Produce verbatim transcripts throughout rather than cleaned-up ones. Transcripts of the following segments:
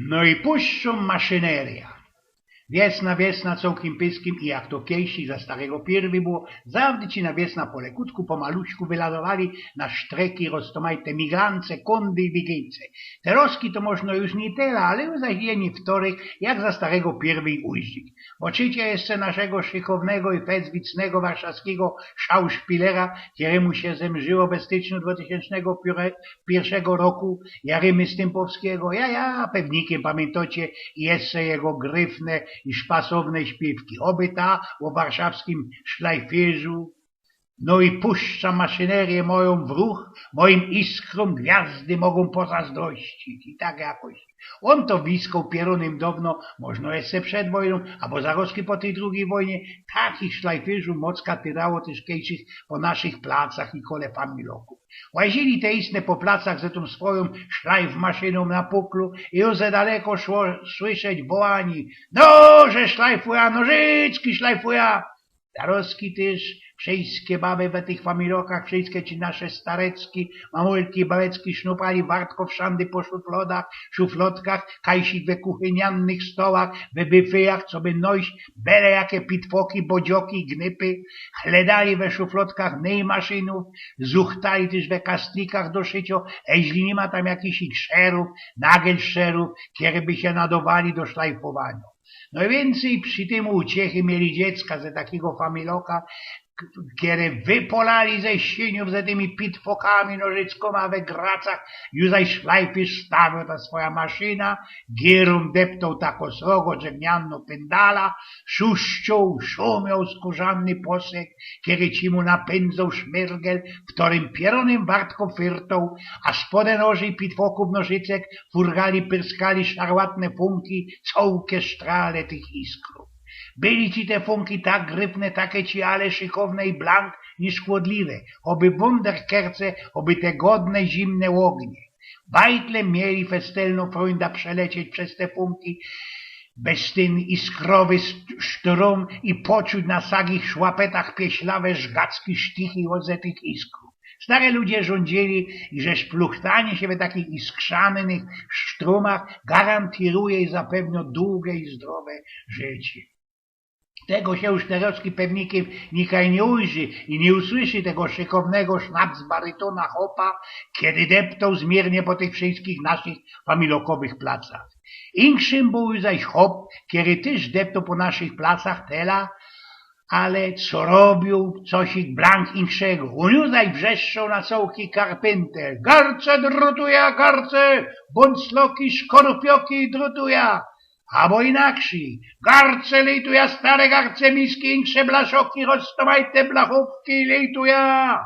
No i puszczōm maszyneryjã. Wiesna, wiesna, cołkim pyskim i jak to kejsik za starego piyrwyj było, zawdy ci na wiesna po lekutku, po maluczku wyladowali na sztreki roztōmajte migrance, kōndy i wygińce. Terozki to możno już niy tela, ale już zaś je niy wtoryk, jak za starego piyrwyj uździć. Bo czycie jeszcze naszego szykownego i fest wicnego warszawskigo szauszpilera, kerymu sie zemrzyło we styczniu dwutysiōncznego piyrszego roku, Jarymy Stympowskigo? Ja, ja, pewnikym pamiyntōcie jeszcze jego gryfne i szpasowne śpiywki. Oby ta ô warszawskim szlajfierzu. No i puszczã maszyneryjã mojōm w ruch, mojim iskrōm gwiazdy mogōm pozazdrościć. I tak jakoś. Ôn to wiskoł pierōnym downo, możno jeszcze przed wojnōm, abo zarozki po tyj drugij wojnie. Takich szlajfierzōw mocka tyrało tyż kejsik po naszych placach i kole familoków. Łazili te istne po placach ze tōm swojōm szlajfmaszynōm na puklu i już ze daleko szło słyszeć wołanie: „Noże szlajfujã, nożyczki szlajfujã!” Zarozki tyż wszyjske baby we tych familokach, wszyjske ci nasze starecki, mamulki, babecki sznupali wartko wszandy po szuflodach, szuflodkach, kajsik we kuchyniannych stołach, we byfyjach, coby nojś bele jake pitwoki, bodzioki, gnypy, chledali we szuflodkach nyj maszynōw, zuchtali tyż we kastlikach do szycio, eźli niy ma tam jakichś szerōw, nagelszerōw, kere by sie nadowali do szlajfowaniŏ. No i wiyncyj przi tym uciechy mieli dziecka ze takigo familoka, k-, kere wypolali ze siniōw ze tymi pitwokami, nożyckōma we gracach. Już zaś szlajfierz stawioł ta swoja maszyna, girōm deptoł tako srogo drzewniano pyndala, szuszczōł, szumioł skōrzany posyk, kere ci mu napyndzōł szmyrgel, w ktorym pierōnym wartko fyrtoł, a spod nożyj pitwokōw nożyczek furgali, pyrskali szarłatne funki, cołke sztrale tych iskrōw. Byli ci te funki tak gryfne, take ci ale szykowne i blank nieszkodliwe, choby wunderkerce, choby te godne, zimne ôgnie. Bajtle mieli festelno frōnda przelecieć bez te funki, bez tyn iskrowy st-, sztrōm i poczuć na sagich szłapetach pieślawe, żgacki sztichy ôzetych iskrōw. Stare ludzie rządzili, iże szpluchtanie sie we takich iskrzanynych sztrōmach garantyruje i zapewniŏ duge i zdrowe życie. Tego sie już terŏzki pewnikym nikaj niy ujrzy i niy usłyszy, tego szykownego sznaps-barytōna chopa, kedy deptoł zmiyrnie po tych wszyjskich naszych familokowych placach. Inkszym bōł zaś chop, kery tyż deptoł po naszych placach tela, ale co robiōł cosik blank inkszego. Ôn już zaś wrzeszczoł na cołki karpynter: „Garce, drutujã, garce! Bōncloki, szkorupioki, drutujã!” Abo inakszyj: „Garce, lejtujã, stare garce, miski, inksze blaszoki, roztōmajte blachōwki, lejtujã!”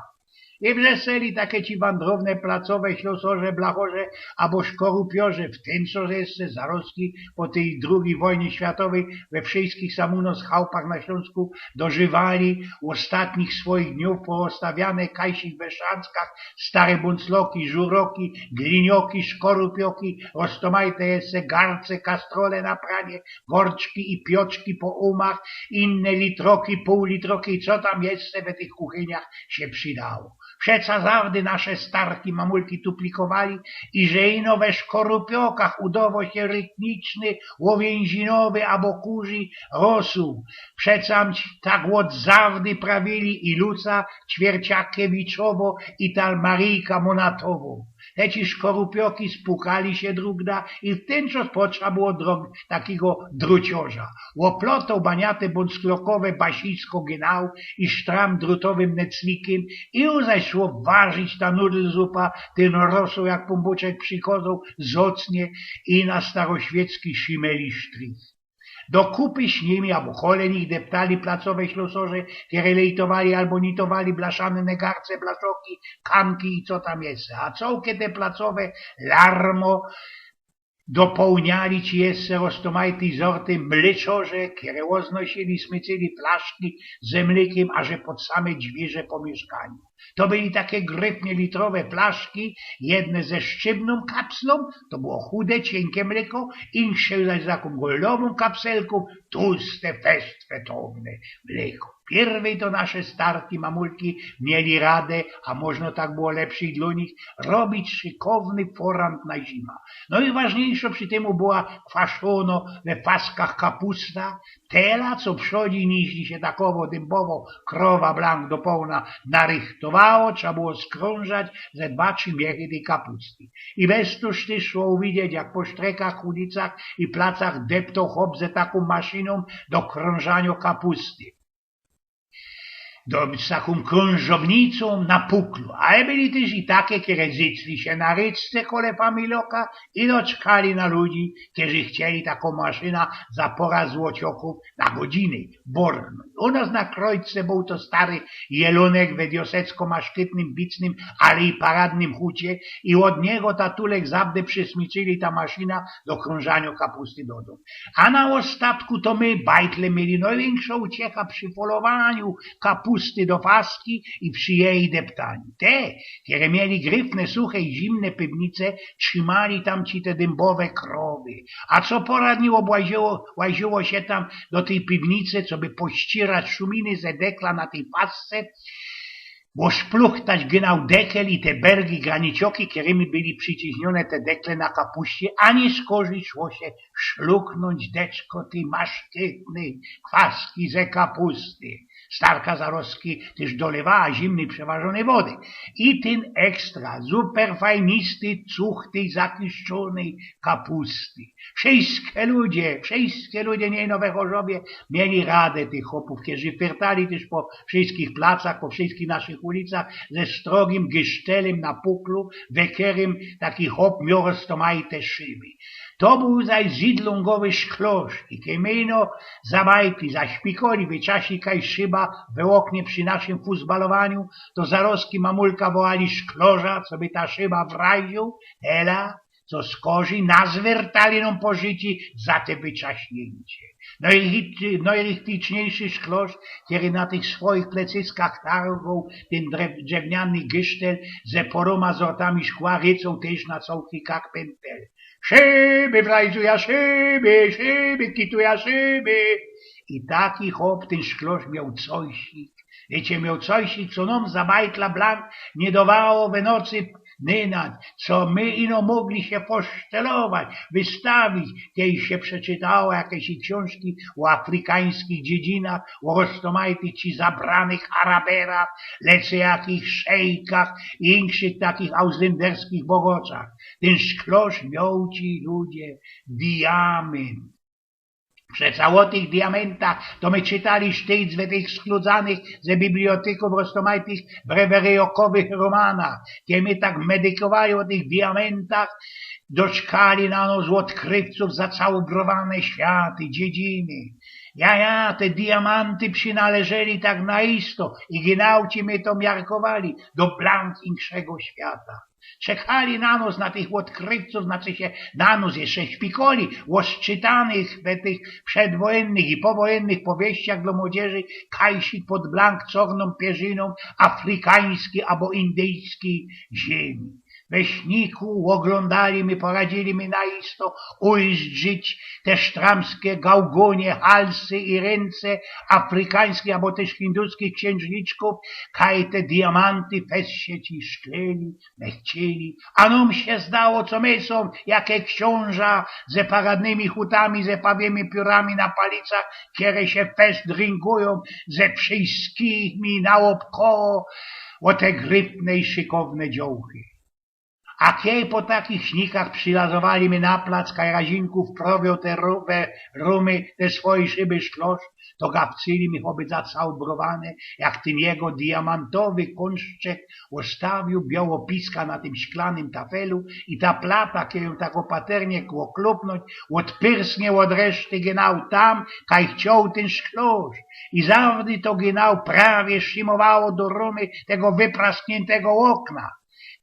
I wrzeszczeli take ci wandrowne placowe ślosŏrze, blachŏrze abo szkorupiŏrze, w tym co jeszcze zarozki po tyj drugij wojnie światowyj we wszyjskich samōnŏ z chałpach na Ślōnsku dożywali ôstatnich swojich dniōw, poostawiane kajsik we szanckach stare bōncloki, żuroki, glinioki, szkorupioki, roztōmajte jeszcze garce, kastrole na pranie, gorczki i pioczki po umach, inne litroki, pōłlitroki, co tam jeszcze we tych kuchyniach sie przidało. Przeca zawdy nasze starki, mamulki tuplikowali, iże ino we szkorupiokach udŏwŏ sie rytmiczny, ôwiynzinowy abo kurzi rosōł. Przeca tak ôd zawdy prawili i Luca Ćwierciakiewiczowo, i ta Maryjka Monatowŏ. Te ci szkorupioki spukali sie drugda i w tyn czŏs potrzeba było drōg-, takigo druciŏrza. Ôplotoł baniate bōnclokowe basisko gynał i sztram drutowym neclikym i już zaś szło warzić ta nudelzupa, tyn rosōł jak pōnbōczek przikŏzoł, zocnie i na staroświecki szimeli sztrich. Do kupy z nimi abo kole nich deptali placowe ślosŏrze, kere lejtowali abo nitowali blaszane garce, blaszoki, kanki i co tam jeszcze. A cołke te placowe larmo dopołniali ci jeszcze roztōmajtyj zorty mleczŏrze, kere ôznosili, smycyli flaszki ze mlykym, aże pod same dwiyrze po miyszkaniu. To były take gryfnie litrowe flaszki, jedne ze szczybnōm kapslōm, to było chude, ciynke mlyko, insze zaś z takōm goldowōm kapselkōm, tuste, fest fetowne mlyko. Piyrwyj to nasze starki, mamulki mieli radã, a możno tak było lepszyj dlō nich, robić szykowny forant na zima. No i ważniyjszo przi tymu była kwaszōno we faskach kapusta, tela, co przodzi niźli sie takowo dymbowo krowa blank do połnia narychtowało, trzeba było skrōnżać ze dwa, trzi miechy tyj kapusty. I bez to tyż szło uwidzieć, jak po sztrekach, ulicach i placach deptoł chop ze takōm maszynōm do krōnżaniŏ kapusty. Do, z takōm krōnżownicōm na puklu. Ale byli tyż i take, kere zycli sie na ryczce kole Familoka i doczkali na ludzi, kerzy chcieli takõ maszyna za pora złociokōw na godziny borgnōńć. U nos na Krojce bōł to stary Jelōnek we wiosecko-maszkytnym, bicnym, ale i paradnym hucie i ôd niego tatulek zawdy przysmyczyli ta maszyna do krōnżaniŏ kapusty do dōm. A na ôstatku to my, bajtle, mieli nojwiynkszõ uciecha przi folowaniu kapusty do faski i przi jeji deptaniu. Te, kere mieli gryfne, suche i zimne piwnice, trzimali tam ci te dymbowe krowy. A co pora dni ôbłaziło, łaziło sie tam do tyj piwnice, coby pościrać szuminy ze dekla na tyj fasce, ôszpluchtać gynał dekel i te bergi, granicioki, kerymi byli prziciśniōne te dekle na kapuście, a niyskorzij szło sie szluknōńć deczko tyj maszkytnyj kwaski ze kapusty. Starka zarozki tyż dolywała zimnyj, przeważōnyj wody. I tyn ekstra, super fajnisty cuch tyj zakiszczōnyj kapusty. Wszyjske ludzie, wszyjske ludzie, niy ino we Chorzowie, mieli radã tych chopōw, kerzy fyrtali tyż po wszyjskich placach, po wszyjskich naszych ulicach ze strogim gyszczelym na puklu, we kerym taki chop mioł roztomajte szyby. To bōł zaś zydlōngowy szklosz i kej my ino zabajtli, zaśpikoli, wycasili kaj szyba we ôknie przi naszym fusbalowaniu, to zarozki mamulka wołali szklorza, coby ta szyba wraził, ela, co skorzij, nazwertali nōm po życiu za te wycaśniyncie. Nojrichti-, nojrichtliczniejszy szklosz, kery na tych swojich plecyskach targoł tyn drew-, drzewniany gyszczel ze porōma zortami szkła, rycoł tyż na cołki kak pyntel. Szyby, frajzuja, szyby, szyby, kituja, szyby. I taki chop tyn szklosz mioł cojsik. Wiycie, mioł cojsik, co nōm za bajtla blank niy dowało we nocy nynać, co my ino mogli sie posztelować, wystawić, kej sie przeczytało jakeś ksiōnżki ô afrikańskich dziedzinach, ô roztomajtych ci zabranych Araberach, lecy jakich szejkach i inkszych takich auslynderskich bogoczach. Tyn szklosz mioł, ci ludzie, diamynt. Przeca ô tych diamyntach to my czytali sztyjc we tych skludzanych ze bibliotykōw roztomajtych breweryjokowych rōmanach. Kej my tak medykowali ô tych diamyntach, doczkali na nos ôdkrywcōw za całobrowany świat i dziedziny. Ja, ja, te diamanty przinależyli tak na isto i gynał ci my to miarkowali do blank inkszego świata. Czekali na nos, na tych ôdkrywcōw, znaczy sie na nos jeszcze, szpikoli ô sczytanych we tych przedwojennych i powojennych powieściach dlō młodzieży, kaj sie pod blank czōrnōm pierzynōm afrikańskij abo indyjskij ziymi. We śniku ôglōndali my, poradzili my na isto ujrzeć te sztramskie gałgōnie, halsy i rynce afrikańskich abo tyż hinduskich ksiynżniczkōw, kaj te diamanty fest sie ci szklili, mechcili, a nōm sie zdało, co my sōm jak ksiōnża ze paradnymi hutami, ze pawymi piōrami na palicach, kere sie fest rynkujōm ze wszyjskimi naôbkoło ô te gryfne i szykowne dziołchy. A kej po takich śnikach przilazowali my na plac, kaj Razinkōw prowioł te ru-, we rumy te swoje szyby szklosz, to gapcyli my choby za całobrowany, jak tyn jego diamantowy kōnszczek ôstawiōł białopiska na tym szklanym tafelu i ta plata, kej jōm tak ôpaternie kło-, klupnōńć, ôdpyrsnie ôd reszty gynał tam, kaj chcioł tyn szklosz. I zawdy to gynał prawie szimowało do rumy tego wypraskniyntygo ôkna.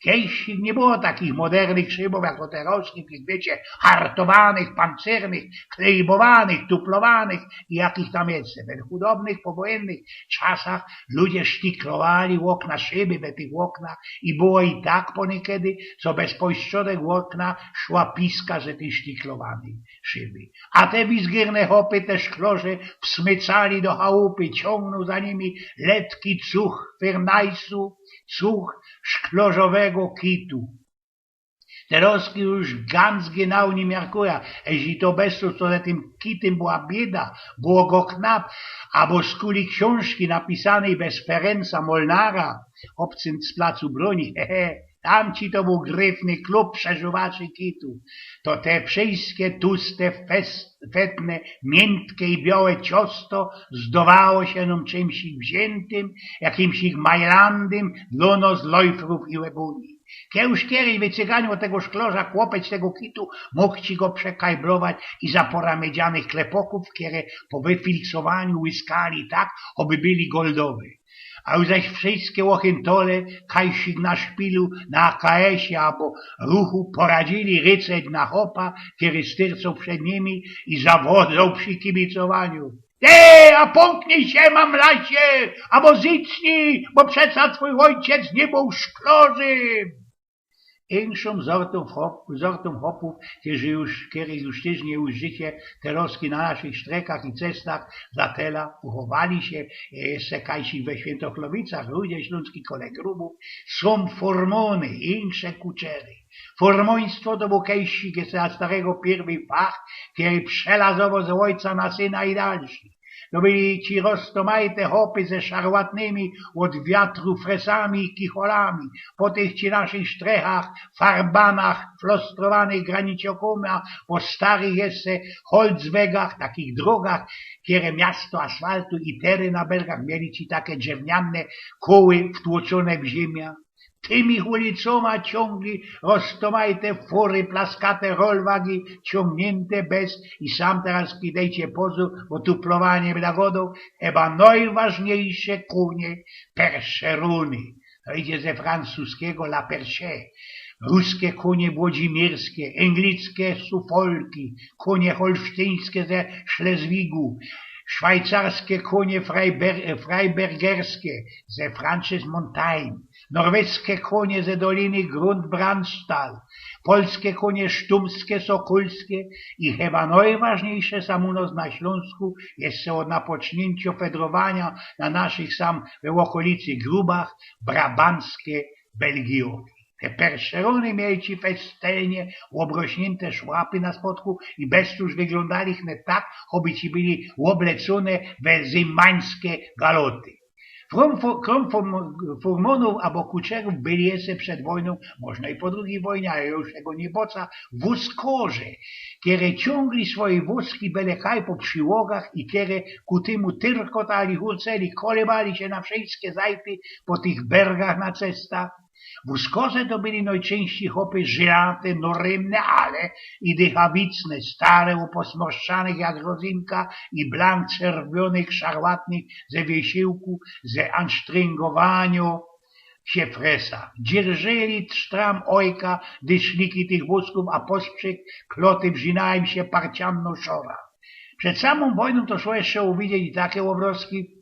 Kejś niy było takich modernych szybōw, jako terŏzki, tych, wiycie, hartowanych, pancernych, klejbowanych, tuplowanych i jakich tam jeszcze. We chudowych, powojennych czasach ludzie sztiklowali ôkna, szyby we tych ôknach i było i tak pōnykedy, co bez pojszczodek ôkna szła piska ze tyj sztiklowanej szyby. A te wizgierne chopy, te szklŏrze, wsmycali do chałupy, ciōngnōł za nimi letki cuch fyrnajsu, cuch szklŏrzowego kitu. Terŏzki już ganz genau niy miarkuja, jeźli to bez to, co ze tym kitym była bieda, było go knap, abo skuli ksiōnżki napisanyj bez Ferenca Molnara, chopcym z placu Brōni, he, he, tamci to bōł gryfny klub przeżuwaczy kitu. To te wszyjske tuste, fes-, fetne, miyntke i biołe ciosto zdowało sie nōm czymś wziętym, jakimś majlandym dlŏ nos lojfrōw i łebuni. Kej już kej wycyganił ôd tego szklŏrza kłopeć tego kitu, mōg ci go przekajblować i za pŏra miedzianych klepŏkōw, kere po wyfilksowaniu łyskali tak, ôby byli goldowy. A już zaś wszyjske ôchyntole, kajsik na szpilu, na A K S-ie abo ruchu poradzili ryceć na chopa, kery styrcoł przed nimi i zawodzōł przi kibicowaniu: „Ty, a pōmknij sie, mamlasie, abo zycnij, bo przeca twōj ôjciec niy bōł szklŏrzym”. Inkszōm zortōm chop-, zortōm chopōw, kerzy już, kerych już tyż niy ujrzycie terŏzki na naszych sztrekach i cestach, zatela uchowali sie, e, jeszcze kajsik we Świętochłowicach, Rudzie Ślōnskij, kole Grubōw, sōm furmōny i insze kuczery. Furmōństwo to bōł kejsik za starego pierwyj fach, kery przelazowoł z ôjca na syna i dalszych. To byli ci roztōmajte chopy ze szarłatnymi ôd wiatru fresami i kicholami, po tych ci naszych sztrechach, farbanach, flostrowanych granicjokōma, po starych jeszcze holcwegach, takich drōgach, kere miasto asfaltu i tery na belgach mieli ci take drzewniane koły wtłōczōne w ziymia. Tymi ulicōma ciōngli roztōmajte fury, plaskate rolwagi, ciōngniynte bez, i sam terŏz dejcie pozōr, bo tu plowanie bydła godoł, chyba nojważniyjsze kōnie, perszerōny. To idzie ze francuskigo la perche. Ruske kōnie włodzimierskie, anglickie sufolki, kōnie holsztyńskie ze Szlezwigu, szwajcarske kōnie freiber-, freibergerskie ze Francis Montaigne, norweskie kōnie ze doliny Grundbrandstall, polske kōnie sztumskie, sokólskie i chyba nojważniyjsze sam u nos na Ślōnsku, jeszcze ôd napoczniyncio fedrowania na naszych sam we ôkolicy grubach, brabanckie belgijŏki. Te perszerōny mieli ci festelnie ôbrośniynte szłapy na spodku i bez to już wyglōndali chne tak, choby ci byli ôblecōne we zymańske galoty. Krōm fu-, krōm furm-, furmōnōw abo kuczerōw byli jeszcze przed wojnōm, możno i po drugij wojnie, ale już tego niy bŏca, wōzkorzŏ, kere ciōngli swoje wōzki byle kaj po prziłŏgach i kere ku tymu tyrkotali, hurceli, kolebali sie na wszyjske zajty po tych bergach na cestach. Wōzkorzŏ to byli nojczyńścij chopy żylate, norymne, ale i dycha wicne, stare, ôposmorszczanych jak rozynka i blank czerwionych, szarłatnych ze wiesyłku, ze ansztryngowanio sie fresa. Dzierżyli sztram ôjka dyszniki tych wōzkōw, a posprzyk kloty wrzinały im sie parcianno szora. Przed samōm wojnōm to szło jeszcze uwidzieć i take ôbrŏzki,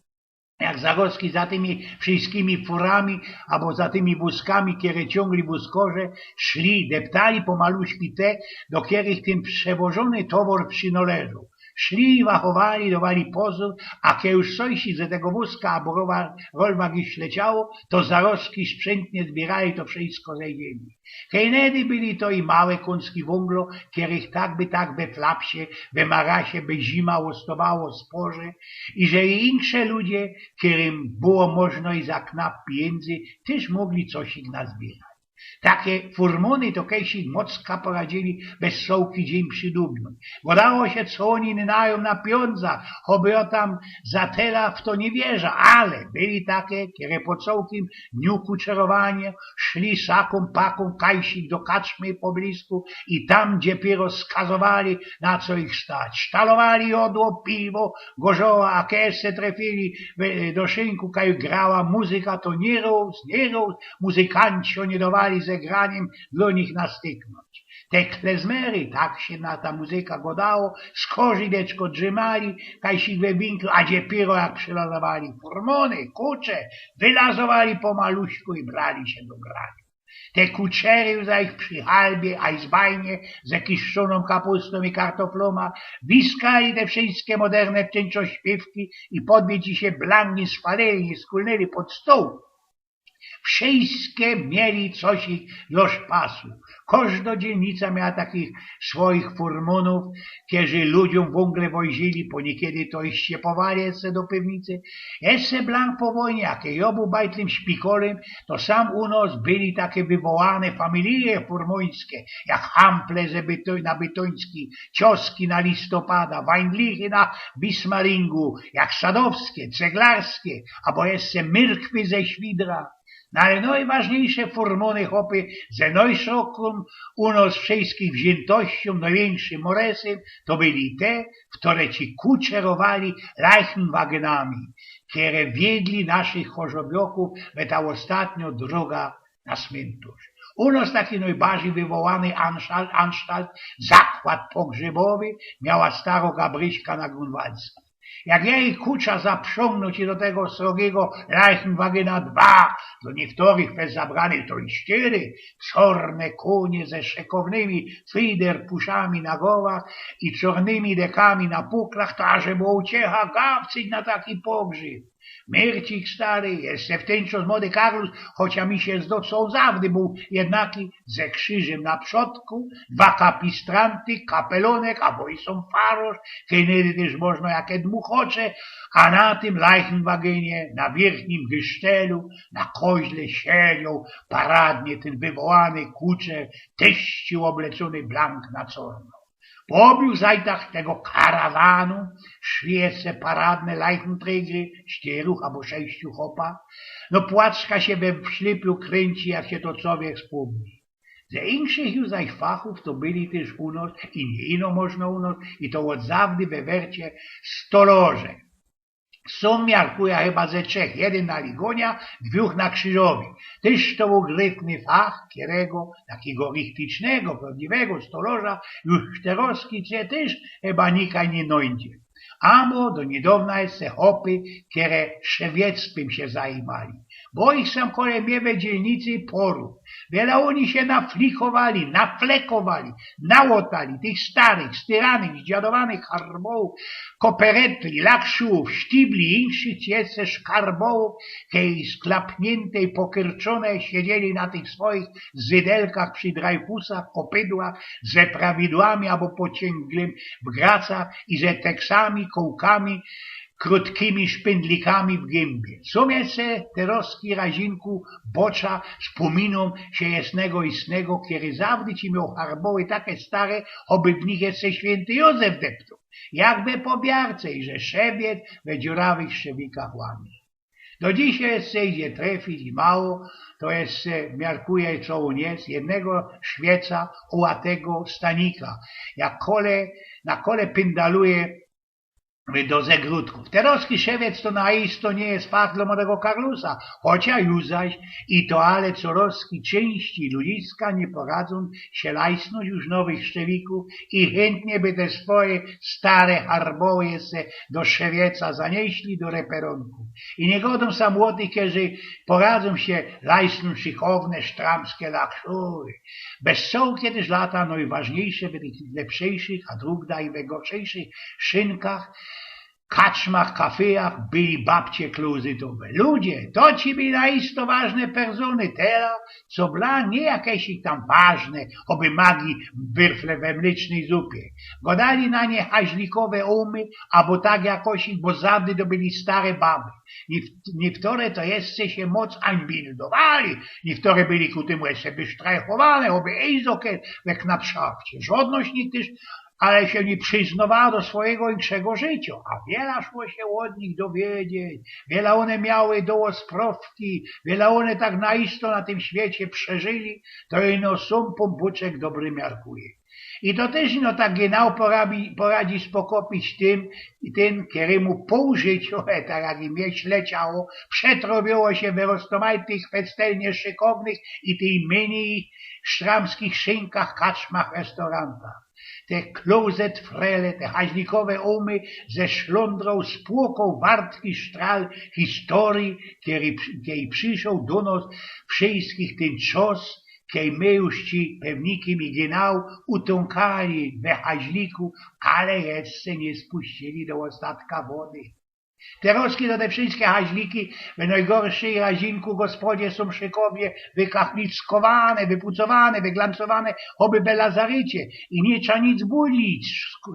jak zarŏzki za tymi wszyjskimi furami abo za tymi wōzkami, kere ciōngli wōzkorzŏ, szli, deptali pomaluśki te, do kerych tyn przewożōny towŏr przinŏleżoł. Szli, wachowali, dŏwali pozōr, a kej już sojsik ze tego wōzka abo rowa-, rolwagi śleciało, to zarŏzki sprzyntnie zbiyrali to wszyjsko ze ziymi. Hejnedy byli to i małe kōnczki wōnglo, kerych tak by tak we flapsie, we marasie by zima ôstowało spoże, i że i insze ludzie, kerym było możno i za knap pijyndzy, tyż mogli cosik nazbiyrać. Take furmōny to kejsik mocka poradziyli bez sołki dziyń przidubnōńć. Bo dało sie, co ôni najōm na piyōndza, choby jŏ tam za tela w to niy wierza, ale byli take, kere po cołkim dniu kuczerowania szli sakōm pakōm kajsik do kaczmy poblisku i tam dopiyro skazowali, na co ich stać. Sztalowali jŏdło, piwo, gorzoła, a kej se trefili we, do szynku, kaj grała muzyka, to niy rōz, niy rōz, muzykancjo niy dŏwali ze graniym dlō nich nastyknōńć. Te klezmery, tak sie na ta muzyka godało, skorzideczko drzymali, kaj sie wywinkli, a dziepiero jak przylazowali furmōny, kucze, wylazowali pomaluśku i brali sie do graniŏ. Te kuczery zaś przi halbie, a i z bajnie, ze kiszczōnōm kapustōm i kartoflōma, wiskali te wszyjske moderne w czynczŏ śpiywki i podbici sie blangi spalili, skulnyli pod stōł. Wszyjske mieli coś ich do szpasu. Kożdŏ dzielnica miała takich swojich furmōnōw, kerzy ludziōm wōngle wojzili, po niykiedy to ich sie powali jeszcze do piwnice. Jeszcze blank po wojnie, jak jŏ bōł bajtlym szpikolym, to sam u nos byli take wywołane familije furmōńske, jak Hample ze Byto-, na Bytoński, Cioski na Listopada, Wajndlichy na Bismaringu, jak Sadowskie, Ceglarskie, abo jeszcze Myrkwy ze Świdra. No ale nojważniejsze furmōny, chopy, ze nojszoką u nos wszyjskich wziętościōm, nojwiynkszym moresym, to byli te, wtore ci kuczerowali Leichenwagenami, kere wiedli naszych chorzobiŏkōw we ta ôstatniŏ droga na smyntŏrz. U nos taki nojbardzij wywołany anszal-, ansztalt, zakład pogrzebowy, miała staro Gabryśka na Grunwaldzkim. Jak jej kucza zaprziōngnōł ci do tego srogigo Leichenwagena dwa, do niychtorych bez zabrane to i sztyry, czŏrne kōnie ze szykownymi fiderpuszami na gołach i czŏrnymi dekami na puklach, to aże było uciecha gapcyć na taki pogrzeb. Myrcik stary, jeszcze w tyn czŏs mody Karlus, chocia mi sie zdŏ, co ôn zawdy bōł jednaki, ze krziżym na przodku, dwa kapistranty, kapelōnek, abo i sōm farosz, kej niydy tyż możno jakie dmuchocze, a na tym Leichenwagenie, na wiyrchnim gysztelu, na koźle siedzioł paradnie tyn wywołany kuczer, tyż ci ôblecōny blank na czŏrno. Po ôbiu zaś tak tego karawanu szli jeszcze paradne Leichenträgery, sztyruch abo sześciu chopa. No płaczka sie we wślepia krynci, jak sie to czowiek spōmni. Ze inkszych już zaś fachōw to byli tyż u nos, i niy ino możno u nos, i to ôd zawdy we Wercie, stolŏrze. Sōm, miarkuja, chyba ze trzech. Jedyn na Ligōnia, dwōch na Krziżowi. Tyż to bōł gryfny fach, kerego, takigo richtycznego, prŏwdziwego stolŏrza, już w Terŏwskij sie tyż chyba nikaj niy nojdzie. Abo do niydŏwna jeszcze chopy, kere szewiectwym sie zajimali. Bo ich sam kole mie we dzielnicy pŏrōw. Wiela ôni sie naflikowali, naflekowali, nałotali tych starych, styranych, zdziadowanych harbołōw, koperetli, lakszułōw, sztibli i inkszych jeszcze szkarbołōw, kej sklapniynte i pokyrczōne siedzieli na tych swojich zydelkach przi drajfusach, kopydłach, ze prawidłami abo pociynglym w gracach i ze teksami, kołkami, krōtkimi szpyndlikami w gymbi. Sōm jeszcze, Terŏwski razinku, bocza, spōminōm sie jednego istnego, kery zawdy ci mioł harboły take stare, choby w nich jeszcze świynty Jōzef deptoł. Jak we pobiarce, i że szewiec we dziurawych szczewikach łamie. Do dzisiej jeszcze idzie trefić i mało, to jeszcze miarkuje, co u nies, jednego szwieca, ôłatego stanika, jak kole, na kole pyndaluje do zegrodkōw. Terŏwski szewiec to na isto niy je fach dlŏ młodego Karlusa, chocia już zaś i to, ale corŏz czynścij ludziska niy poradzōm sie lajsnōńć już nowych szczewikōw i chyntnie by te swoje stare harboły se do szewieca zanieśli, do reperōnku. I niy godōm sam ô tych, kerzi poradzōm sie lajsnōńć szykowne, sztramskie lakszury. Bez cołkie tyż lata nojważniejsze we tych lepszych, a drōgda i we gorszych szynkach, kaczmach, kafejach byli babcie klozytowe. Ludzie, to ci byli naisto ważne persōny, tela, co bla, niy jakeś ich tam ważne, choby magi w byrfle we mlecznyj zupie. Godali na nie haźlikowe ōmy, abo tak jakoś ich, bo zawdy to byli stare baby. Niew-, niektore to jeszcze sie moc ańbildowali, niektore byli ku tymu jeszcze wysztrajchowane, choby ejzoker we knapszafcie. Żŏdność niy tyż, ale sie niy przyznowała do swojego inkszego życiŏ, a wiela szło sie ôd nich dowiedzieć, wiela ône miały do ôsprŏwki, wiela ône tak naisto na tym świecie przeżyli, to ino sōm Pōnbōczek dobry miarkuje. I to tyż ino tak genau porabi-, poradzi spokopić tym, i tym, kerymu pōł życiŏ, tak jak i mie śleciało, przetrŏbiło sie we roztōmajtych, festelnie szykownych i tyj mynij sztramskich szynkach, kaczmach, restaurantach. Te klozet frele, te haźlikowe ōmy ze szlōndrōm spłukōł wartki sztral historyje, kery, kery przyszoł do nos wszyskich tyn czos, kej my już ci pewnikim i genau utōnkali we haźliku, ale jeszcze niy spuścili do ôstatka wody. Terŏzki to te wszyske haźliki we nojgorszyj razinku gospodzie sōm szykowie wykachlicowane, wypucowane, wyglancowane, choby we lazarycie i niy trza nic budzić,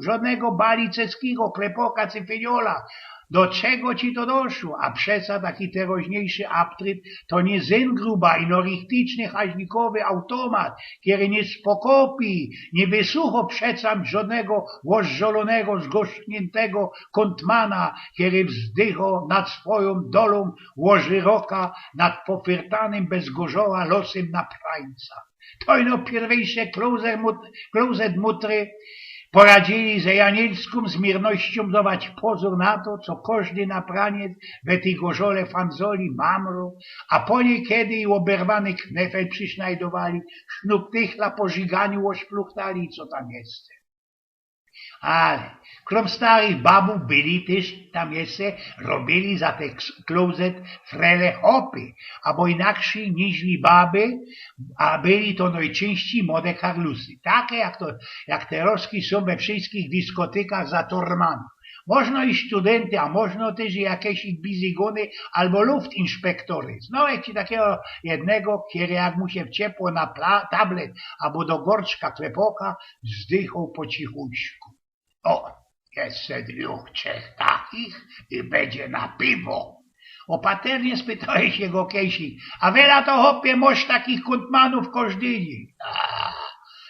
żŏdnego baliceskigo, klepoka czy fyniola. Do czego ci to doszło? A przeca taki terŏzniejszy aptryt to niy zyngruba ino richticzny haźlikowy automat, kery niy spokopi, niy wysucho przeca żŏdnego ôżżolōnego, zgorzkniyntygo kōntmana, kery wzdycho nad swojōm dolōm, łoży roka nad pofyrtanym bez gorzoła losym naprańca. To ino piyrwyjsze klozet mut-, klozet mutry poradzili ze janielskōm zmiyrnościōm dować pozōr na to, co kożdy napraniec we tyj gorzole fanzoli, mamrōł, a po niykiedy i ôberwany knefel przysznajdowali, sznuptychla po żyganiu ôszpluchtali, co tam jeszcze. Ale krōm starych babōw byli tyż tam jeszcze, robiyli za te k-, klozet frele chopy, abo inakszyj niźli baby, a byli to nojczyńścij młode karlusy. Take jak to, jak terŏzki sōm we wszyskich diskotykach za tormanu. Możno i studynty, a możno tyż i jakeś bizygōny abo luftinspektory. Znŏłech ci takigo jednego, kery jak mu sie wciepło na pla-, tablet abo do gorczka klepoka, wzdychoł po cichuśku. Ô, jeszcze dwōch, trzech takich i bydzie na piwo. Ôpaternie spytałech sie go kejsik: „A wela to, chopie, mosz takich kōntmanōw kożdy dziyń?”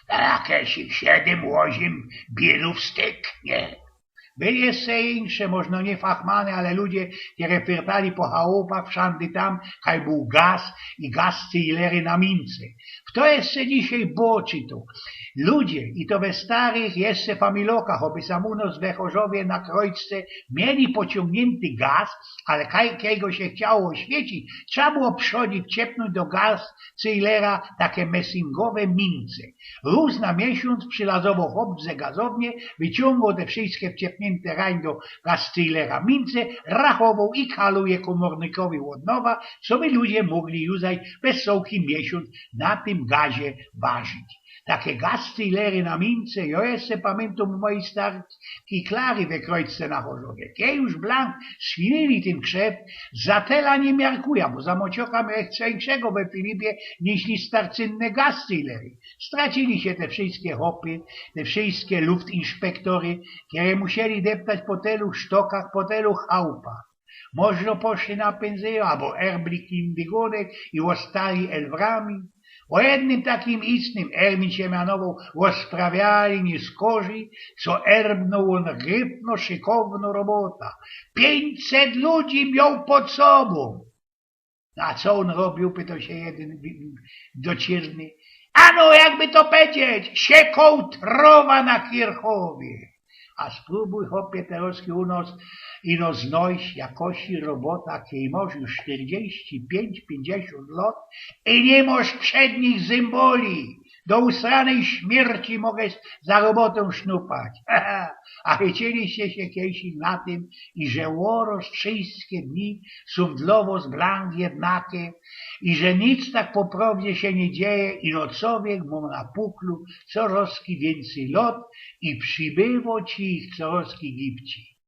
„A, a kejsik siedym, ôziym biyrōw styknie.” Były jeszcze insze, możno niy fachmany, ale ludzie, kery fyrtali po chałupach, wszandy tam, kaj bōł gaz i gazcyjlery na mince. Fto jeszcze dzisiej boczy to? Ludzie, i to we starych jeszcze familokach, choby sam u nos we Chorzowie na Krojczce, mieli pociōngniynty gaz, ale kaj, kej go sie chciało ôświecić, trza było przodzi wciepnōńć do gazcyjlera take mesyngowe mince. Rōz na miesiōnc przilazowoł chop ze gazownie, wyciōngoł te wszyske wciepniynte rań do gazcyjlera mince, rachowoł i kaloł je kōmornykowi ôd nowa, coby ludzie mogli już bez cołki miesiōnc na tym gazie warzić. Take gazcyjlery na mince jŏ jeszcze pamiyntōm u mojij starki Klary we Krojczce na Chorzowie. Kej już blank sfinili tyn krzeft, za tela niy miarkuja, bo za mocioka miołech co inkszego we filipie, niźli starcynne gazcyjlery. Stracili sie te wszyske chopy, te wszyske luftinspektory, kere musieli deptać po tylu sztokach, po tylu chałupach. Możno poszli na pynzyjōn, abo erbli kōndygonek i ôstali elwrami. Ô jednym takim istnym, Erwin sie mianowoł, ôsprawiali niyskorzij, co erbnōł ôn grypno szykowno robota. Piyńćset ludzi mioł pod sobōm. „A co ôn robiōł?” pytoł sie jedyn wi-, wi-, docierny. „Ano, jakby to powiedzieć, siekoł trowa na Kierchowie.” A sprōbuj, chopie, terŏzki u nos ino znojś jakŏś robota, kej mosz już sztyrdziści piyńć, piyńćdziesiōnt lŏt i niy mosz przed nich zymboli. Do usranej śmierci mosz za robotã sznupać. A chyciliście sie kejsik na tym, iże ôroz wszyske dni sōm dlŏ wŏs blank jednake, iże nic tak po prŏwdzie sie niy dzieje, ino cowiek mŏ na puklu corŏzki wiyncyj lŏt i przibywŏ ci ich corŏzki gibci.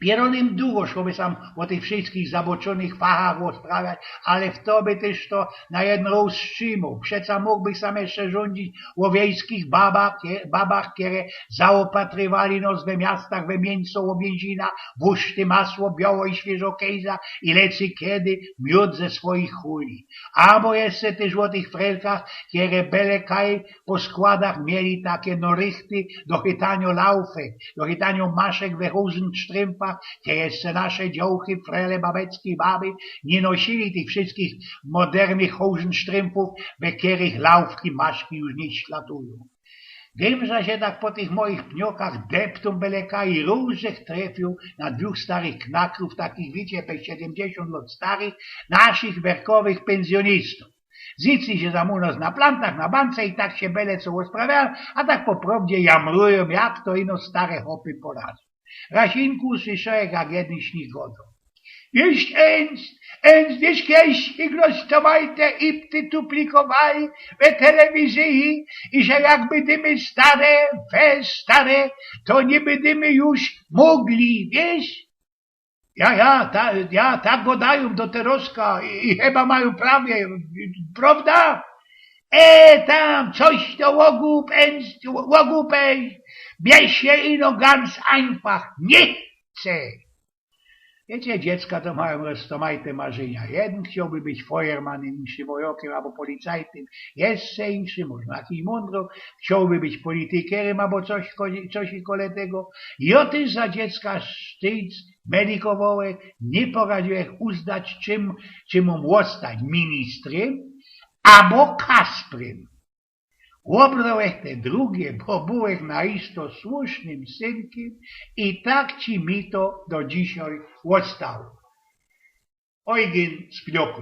Pierōnym dugo szło by sam ô tych wszyskich zaboczōnych fachach ôsprawiać, ale fto by tyż to na jedyn rŏz strzimoł. Przeca mōgłbych sam jeszcze rzōndzić ô wiejskich babach, kie-, babach, kere zaôpatrywali nos we miastach we miyńso ô miynzina, wuszty, masło, bioło i świyżŏ kejza i le cykedy miōd ze swojich huli. Abo jeszcze tyż ô tych frelkach, kere bele kaj po składach mieli take norychty do chytaniŏ laufy, do chytaniŏ maszek we hosensztrympach, kej jeszcze nasze dziołchy, frele, babeczki, baby niy nosili tych wszyskich modernych hosensztrympōw, we kerych laufki, maszki już niy ślatujōm. Wiym, że sie tak po tych moich pniokach deptōm bele kaj i rōz żech trefiył na dwōch starych knakrōw, takich, wiycie, pe siedymdziesiōnt lot starych, naszych werkowych pynzjōnistōw. Zycli sie tam u nos na plantach, na bance i tak sie bele co ôsprawiajōm, a tak po prowdzie jamrujōm, jak to ino stare chopy poradzōm. Raz inka słyszołech, jak jedyn z nich godŏ: „Wiysz, Ernst, Ernst, wiysz, kejś ich roztomajte ipty tu plikowali we telewizyji i że jakby dymy stare, we stare, to niy bydymy już mogli, wiysz?” „Ja, ja, ta, ja, tak godajōm do terŏzka i, i chyba majōm prawie, prowda?” „E, tam, coś to ôgup, Ernst, ôgup, ej, mie sie ino ganz einfach niy chce.” Wiycie, dziecka to majōm roztomajte marzynia. Jedyn chciołby być fojermanym, inszy wojŏkym abo policajtym, jeszcze inszy, może jakiś mōndro, chciołby być politykerym abo coś, ko- coś i kole tego. I ôtym za dziecka sztyjc medikowołech, niy poradziłech uznać, czym, czym mōm ôstać, ministrym abo kasprym. Ôbrołech te drugie, bo byłech na isto słusznym synkym i tak ci mi to do dzisiej ôstało. Ojgyn z Pnioku.